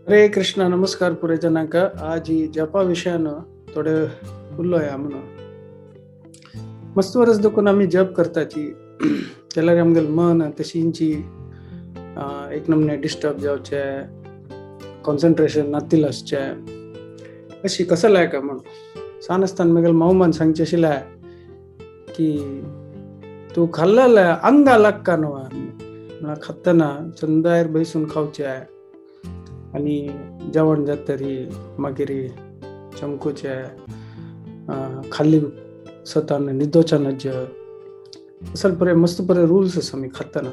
हरे कृष्णा, नमस्कार पुरे जनांक. आज ही जपा विशयान थोडे उलोया म्हणून. मस्त वरस देखून आमी जप करताची जाल्यार आमगेले मन तशींची एक नमने डिस्टर्ब जावचे, कॉन्सन्ट्रेशन नातिल आसचें, अशी कसं लायक म्हणून. सान आसतना म्हगेले मावमान सांगचें आशिल्लें की तूं खाल्लें आंगा लागका न्हू, म्हळ्यार खातना चंदायर बैसून खावचें आनी जेवण जातरी मागीर चमकुचें, खाल्ली सतान न्हिदोच्या नज, असल बरे मस्त बरे रुल्स आसा आमी खातना.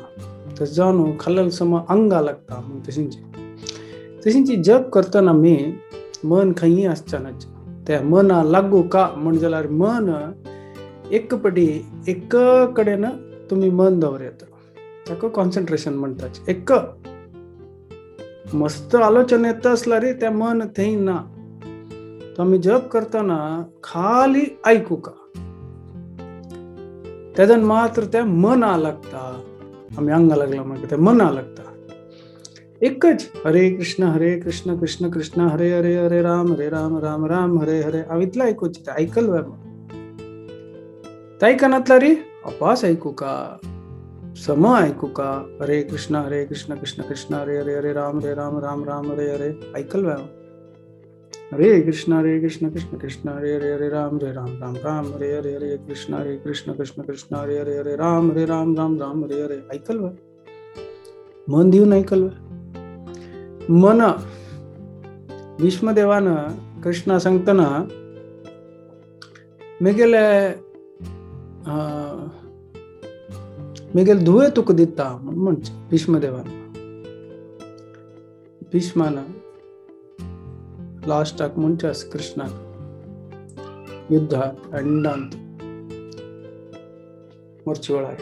तशें जावन खाल्लें सम आंगा लागता म्हूण. तशींची तशींची जप करतना आमी मन खंयी आसचें नज, तें मना लागू का म्हण जाल्यार मन एक पटी एक कडेन तुमी मन दवर येता, ताका कॉन्सन्ट्रेशन म्हणटात. एक मस्त आलोचना येता आसल्यार तें मन थंय ना. तो आमी जप करतना खाली आयकुका, तेदन मात्र तें मना लागता. आमी आंगा लागला मागीर तें मना लागता. एकच हरे कृष्ण हरे कृष्ण कृष्ण कृष्ण हरे हरे हरे राम हरे राम राम राम हरे हरे, हांव इतलें आयकुचें, तें आयकल जाय. तें आयकनातल्यार अपास आयकुका, सम आयकुका, हरे कृष्ण हरे कृष्ण कृष्ण कृष्ण हरे हरे हरे राम हरे राम राम राम हरे हरे, आयकल जाय. हरे कृष्ण हरे कृष्ण कृष्ण कृष्ण हरे हरे हरे राम हरे राम राम राम हरे हरे हरे कृष्ण हरे कृष्ण कृष्ण कृष्ण हरे हरे हरे राम हरे राम राम राम हरे हरे, आयकल जाय. मन दिवन आयकल जाय. मन भीष्मदेवान कृष्णा सांगतना मेगेले मेगेले धुवे तुका दिता म्हूण म्हणचें भीष्मदेवान. भीष्मान लास्टाक म्हणचें आसा कृष्णाक युद्धात एंडांत मरचे वेळार,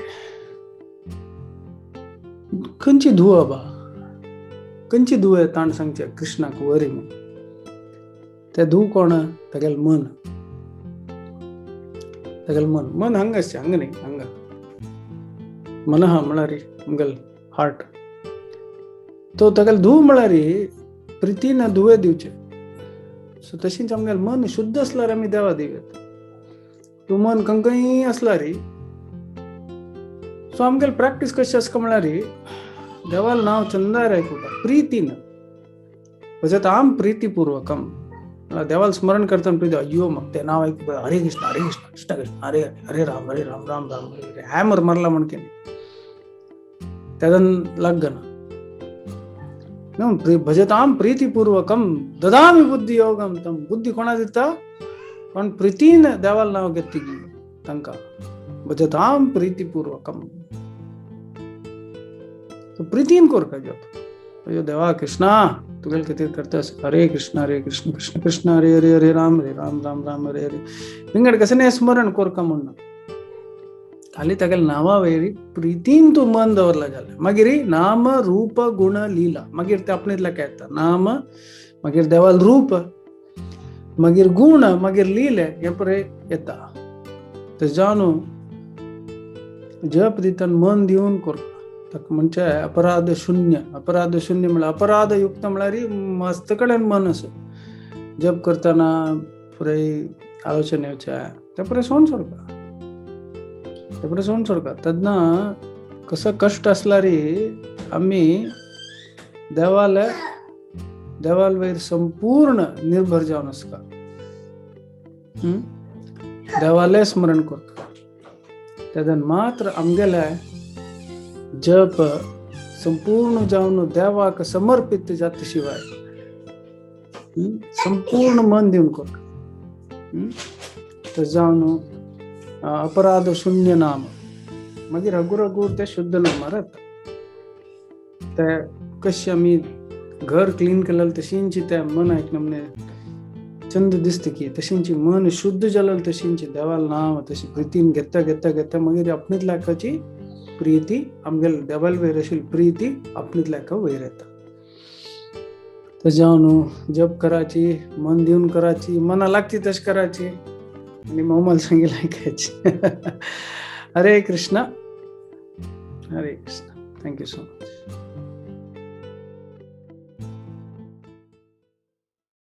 खंयची धुव बा, खंयची धुव ताण सांगचें कृष्णाक वरी म्हूण. ते धुव कोण? तागेलें मन. तागेलें मन, मन हांगा आसचें, हांगा न्ही, हांगा. मनः म्हळ्यार आमगेलें हार्ट. तो तागेलें धुव म्हळ्यार प्रितीन धुवे दिवचें. सो तशींच आमगेलें मन शुद्ध आसल्यार आमी देवा दिवया. तूं मन खंय आसल्यार, सो आमगेलें प्रॅक्टीस कशी आसता म्हळ्यार देवालें नांव चंदार आयकुपा प्रितीन, भजताम प्रीतिपूर्वकम. देवाला स्मरण करतना प्रीती, अय्यो मग ते नाव आयकूपा, हरे कृष्ण हरे कृष्ण कृष्ण कृष्ण हरे हरे हरे राम हरे राम राम राम हरे हरे, हॅमर मारला म्हण केन्ना तेदन लागना. भजताम प्रीतिपूर्वकम ददामी बुद्धी योगम तम. बुद्धी कोणा दिता? कोण प्रितीन देवाला नाव घेतली तांकां. भजताम प्रीतिपूर्वकम, प्रितीन कोरका जप. अय्यो देवा कृष्णा तुगेले खातीर करता. हरे कृष्ण हरे कृष्ण कृष्ण कृष्ण हरे हरे हरे राम हरे राम राम राम हरे हरे. विंगड कशें स्मरण कोरका म्हणना, खाली तागेले नांवा वयर प्रितीन तूं मन दवरला जाल्यार मागीर नाम रूप गुण लीला, मागीर ते आपणेंतल्या काय येता नाम, मागीर देवाल रूप, मागीर गुण, मागीर लीले, हें पळय येता. तशें जावन जप दितना मन दिवन करता ताका म्हणचे अपराध शून्य. अपराध शून्य म्हळ्यार अपराध युक्त म्हळ्यार मस्त कडेन मन आसा. जप करतना पुराय आलोचना येवचें तें पुराय सोडून सोडपा, तें पुराय सोडून सोडपा. तेन्ना कसो कश्ट आसल्यार आमी देवाले देवाल वयर संपूर्ण निर्भर जावन आसता, देवालें स्मरण करता, तेन्ना मात्र आमगेले जप संपूर्ण जावन देवाक समर्पित जाता शिवाय संपूर्ण मन दिवन करता. तशें जावन अपराध शून्य नाम, मागीर हगूर हगूर ते शुद्ध नामार येता. ते कशें आमी घर क्लीन केलें तशींची ते मन एक नमने चंद दिसता की तशींची मन शुद्ध जालें, तशींची देवाल नांव तशी प्रितीन घेता घेता घेता मागीर आपणेच लायकाची प्रिती आमगेले देवाल वयर आशिल्ली प्रिती आपणेच लायका वयर येता. तशें जावन जप करायची, मन दिवन करायची, मना लागती तशें करायची आनी मोमल सांगितलं आयकायची. हरे कृष्ण हरे Krishna. Thank you so much.